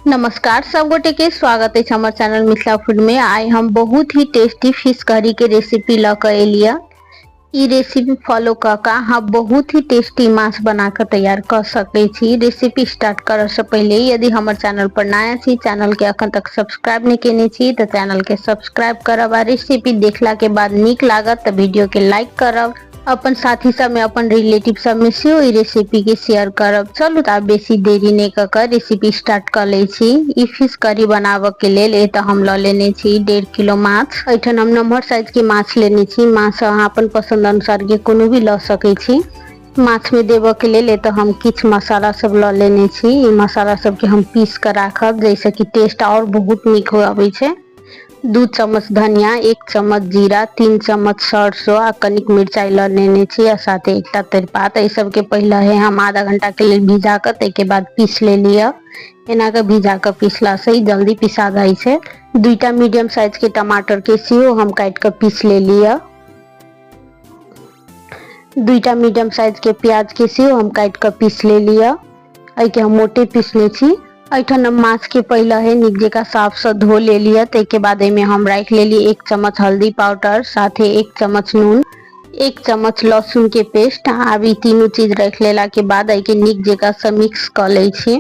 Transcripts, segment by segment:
नमस्कार सब गोटे के स्वागत है हमर चैनल मिथिला फूड में। आइ हम बहुत ही टेस्टी फिश करी के रेसिपी ल के एलियै। ई रेसिपी फॉलो क के अहाँ बहुत ही टेस्टी माछ बना के तैयार क सकै छी। रेसिपी स्टार्ट करऽ से पहिले यदि हमर चैनल पर नया छी, चैनल के अखन तक सब्सक्राइब नहीं केने छी तऽ चैनल के सब्सक्राइब करब आ रेसिपी देखला के बाद नीक लागत तऽ वीडियो के लाइक करब, अपन साथी सब में अपन रिलेटिव सब में सेहो ई रेसिपी के शेयर करब। चलू तऽ आब बेसी देरी नहि कऽ कऽ रेसिपी स्टार्ट कऽ लै छी। ई फिश करी बनाबऽ के लेल एतऽ हम लऽ लेने छी 1.5 किलो माछ। एहिठाम हम नम्हर साइज के माछ लेने छी। माछ अहाँ अपन पसंद अनुसार के कोनो भी लऽ सकै छी। माछ में देबऽ के लेल एतऽ हम किछु मसाला सब लऽ लेने छी। ई मसाला सबके हम पीस कऽ राखब जाहिसँ कि टेस्ट आओर बहुत नीक अबै छै। 2 चम्मच धनिया, 1 चम्मच जीरा, 3 चम्मच सरसों आ कनिक मिरचाई लऽ लेने छी आ साथे एकटा तेजपात। एहि सबके पहिले हे हम आधा घंटा के लेल भिजा कऽ ताहिके बाद पीस लेलियै। एना कऽ भिजा कऽ पीसलासँ ई जल्दी पिसा जाइ छै। 2टा मीडियम साइज के टमाटर के सेहो हम काटि कऽ पीस लेलियै। 2टा मीडियम साइज के प्याज के सेहो हम काटि कऽ पीस लेलियै। एहिके हम मोटे पीसने छी। एहिठाम हम माछ के पहिले हे नीक जकाँ साफ सँ धो लेलियै। ताहिके बाद एहिमे हम राखि लेलियै 1 चम्मच हल्दी पाउडर, साथे 1 चम्मच नून, 1 चम्मच लहसुन के पेस्ट। आब ई तीनू चीज राखि लेला के बाद एहिके नीक जकाँ सँ मिक्स कऽ लै छी।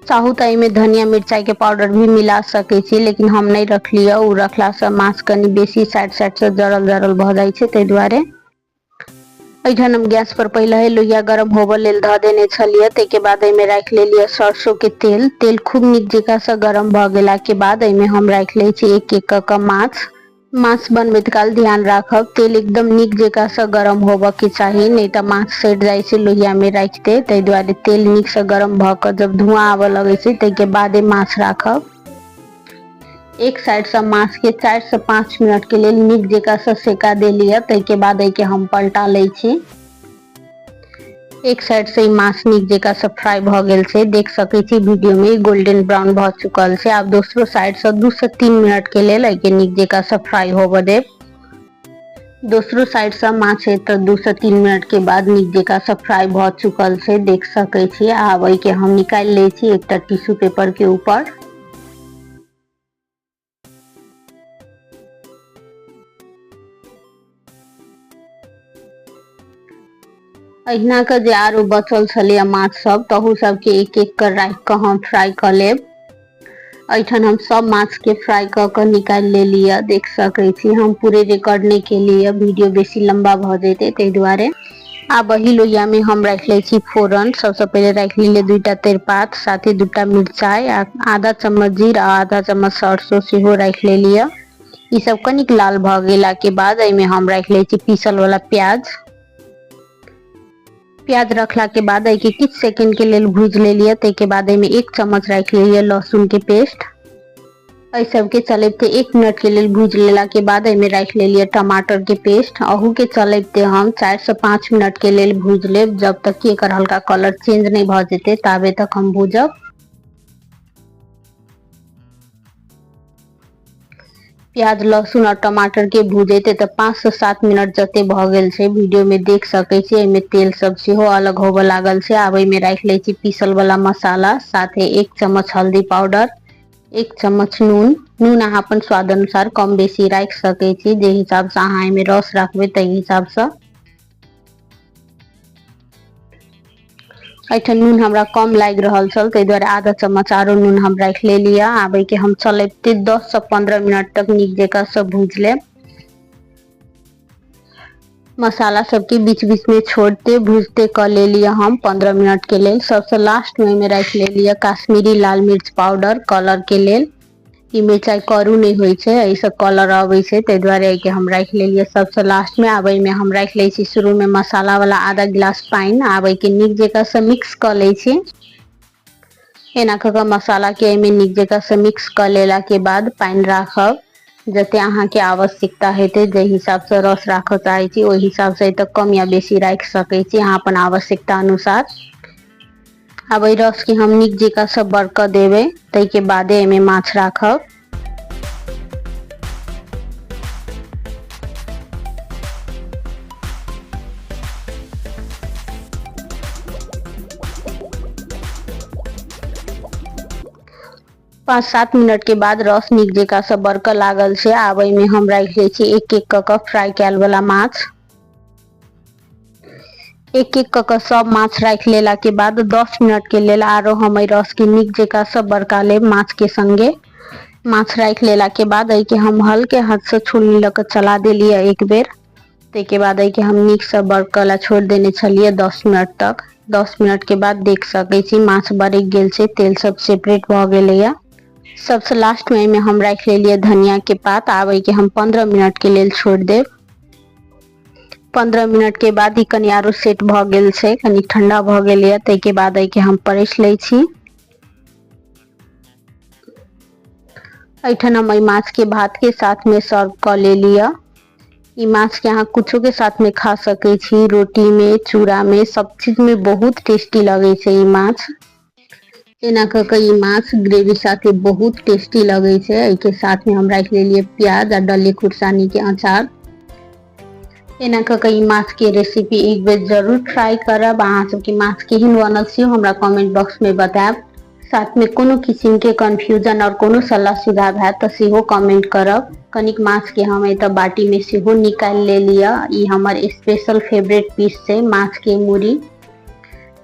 चाहू तऽ एहिमे धनिया मिरचाई के पाउडर भी मिला सकै छी, लेकिन हम नहि रखलियै। ओ रखलासँ माछ कनि बेसी साइड साइडसँ जरल जरल भऽ जाइ छै, ताहि दुआरे। एहिठाम हम गैस पर पहिले ही लोहिया गरम होबऽ लेल धऽ देने छलियै। ताहिके बाद एहिमे राखि लेलियै सरसों के तेल। तेल खूब नीक जकाँ सँ गरम भऽ गेला के बाद एहिमे हम राखि लै छी एक एक कऽ कऽ माछ। माछ बनबैत काल ध्यान राखब तेल एकदम नीक जकाँ सँ गरम होबऽ के चाही, नहि तऽ माछ सड़ि जाइ छै लोहिया मे राखिते। ताहि दुआरे तेल नीक सँ गरम भऽ कऽ जब धुआं आबऽ लगै छै ताहिके बादे माछ राखब। एक साइड सँ माछ के 4 से 5 मिनट के लेल नीक जकाँ सँ सेका देलियै। ताहिके बाद एहिके हम पलटा लै छी। एक साइड से ई माछ नीक जकाँ सँ फ्राई भऽ गेल छै, देख सकै छी वीडियो में गोल्डन ब्राउन भऽ चुकल छै। आब दोसरो साइड सँ 2 से 3 मिनट के लेल एहिके नीक जकाँ सँ फ्राई होबऽ देब। दोसरो साइड सँ माछ एतऽ 2 से 3 मिनट के बाद नीक जकाँ सँ फ्राई भऽ चुकल छै, देख सकै छी। आब एहिके हम निकालि लै छी एकटा टिश्यू पेपर के ऊपर। अहिना के जे आरो बचल छलैया माछ सब तहू सबके एक एक कऽ राखि कऽ हम फ्राई कऽ लेब। एहिठाम हम सब माछ के फ्राई कऽ कऽ निकालि लेलियै, देख सकै छी। हम पूरे रिकॉर्ड नहि केलियै, वीडियो बेसी लम्बा भऽ जेतै ताहि दुआरे। आब एहि लोहिया में हम राखि लै छी फोरन। सबसँ पहिले राखि लेलियै 2टा तेजपात, साथे 2टा मिरचाई आ आधा चम्मच जीर आ आधा चम्मच सरसों सेहो राखि लेलियै। ई सब कनिक लाल भऽ गेला के बाद एहिमे हम राखि लै छी पीसल वाला प्याज। प्याज रखला के बाद एहिके किछु सेकेंड के लेल भूजि लेलियै। ताहिके बाद एहिमे 1 चम्मच राखि लेलियै लहसुन के पेस्ट। एहि सबके चलैबते 1 मिनट के लेल भूजि लेला के बाद एहिमे राखि लेलियै टमाटर के पेस्ट। अहू के चलैबते हम 4 से 5 मिनट के लेल भूजि लेब, जब तक कि एकर हल्का कलर चेंज नहि भऽ जेतै ताबे तक हम भूजब। प्याज लहसुन और टमाटर के भूजैते तऽ 5 से 7 मिनट जते भऽ गेल छै, वीडियो में देख सकै छी। एहिमे तेल सब सेहो अलग होबऽ लागल छै। आब एहिमे राखि लै छी पीसल वाला मसाला, साथे 1 चम्मच हल्दी पाउडर, 1 चम्मच नून। नून अहाँ अपन स्वाद अनुसार कम बेसी राखि सकै छी, जे हिसाब से अहाँ एहिमे रस राखबै ताहि हिसाब से। एहिठाम नून हमरा कम लागि रहल छल, ताहि दुआरे आधा चम्मच आरो नून हम राखि लेलियै। आब एहिके हम चलैबते 10 से 15 मिनट तक नीक जकाँ सँ भूजि लेब। मसाला सबके बीच बीच में छोड़ते भूजते कऽ लेलियै हम 15 मिनट के लेल। सबसँ लास्ट में एहिमे राखि लेलियै काश्मीरी लाल मिर्च पाउडर कलर के लेल। ई मिरचाइ करू नहि होइ छै, एहिसँ कलर अबै छै, ताहि दुआरे एहिके हम राखि लेलियै सबसँ लास्ट में। आब एहिमे हम राखि लै छी शुरू में मसाला वाला आधा गिलास पानि। आब एहिके नीक जकाँ सँ मिक्स कऽ लै छी। एना कऽ कऽ मसाला के एहिमे नीक जकाँ सँ मिक्स कऽ लेला के बाद पानि राखब जते अहाँके आवश्यकता हेतै, जाहि हिसाबसँ रस राखऽ चाहै छी ओहि हिसाबसँ एतऽ कम या बेसी राखि सकै छी अहाँ अपन आवश्यकता अनुसार। आब एहि रस के हम नीक जकाँ सँ बरकऽ देबै, ताहिके बादे एहिमे माछ राखब। 5-7 मिनट के बाद रस नीक जकाँ से बरकऽ लागल छै। आब एहिमे हम राखि लै छी एक एक कऽ कऽ फ्राई कयल वाला माछ। एक एक कऽ कऽ सब माछ राखि लेला के बाद 10 मिनट के लेल आरो हम एहि रस के नीक जकाँ से बरका लेब माछ के संगे। माछ राखि लेला के बाद एहिके हम हल्के हाथ से छुलनी लऽ कऽ चला देलियै एक बेर। ताहिके बाद एहिके हम नीकसँ बरकऽ लए छोड़ि देने छलियै 10 मिनट तक। 10 मिनट के बाद देख सकै छी माछ बरकि गेल छै, तेल सब सेपरेट भऽ गेलैया। सबसँ लास्ट में एहिमे हम राखि लेलियै धनिया के पात। आब एहिके हम 15 मिनट के लेल छोड़ि देब। 15 मिनट के बाद ई कनि आरो सेट भऽ गेल छै, कनि ठंडा भऽ गेलैया। ताहिके बाद एहिके हम परसि लै छी। एहिठाम हम एहि माछ के भात के साथ में सर्व कऽ लेलियै। ई माछ के अहाँ कुछो के साथ में खा सकै छी, रोटी में, चूड़ा में, सब चीज में बहुत टेस्टी लगै छै ई माछ। एना कऽ कऽ ई माछ ग्रेवी साथे बहुत टेस्टी लगै छै। एहिके साथ में हम राखि लेलियै प्याज आ डल्ली खुरसानी के अचार। एना कऽ कऽ ई माछ के रेसिपी एक बेर जरूर ट्राई करब। अहाँ सबके माछ केहन बनल सेहो हमरा कमेंट बॉक्स में बतायब। साथ में कोनो किसिम के कन्फ्यूजन और कोनो सलाह सुझाव हैत तऽ सेहो कमेंट करब। कनिक माछ के हम एतऽ बाटी में सेहो निकालि लेलियै। ई हमर स्पेशल फेवरेट पीस छै माछ के मूड़ी।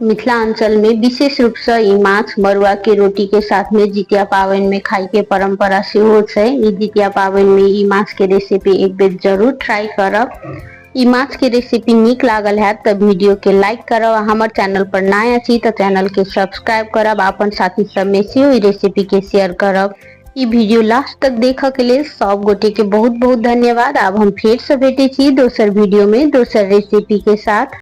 मिथिलांचल में विशेष रूप से ई माछ मड़ुआ के रोटी के साथ में जितिया पाबनि में खाय के परंपरा सेहो छै। ई जितिया पाबनि में ई माछ के रेसिपी एक बेर जरूर ट्राई करब। ई माछ के रेसिपी नीक लागल हैत तऽ वीडियो के लाइक करब आ हमर चैनल पर नया छी तऽ चैनल के सब्सक्राइब करब आ अपन साथी सब में सेहो ई रेसिपी के शेयर करब। ई वीडियो लास्ट तक देखऽ के लेल सब गोटे के बहुत बहुत धन्यवाद। आब हम फेर से भेटै छी दोसर वीडियो में दोसर रेसिपी के साथ।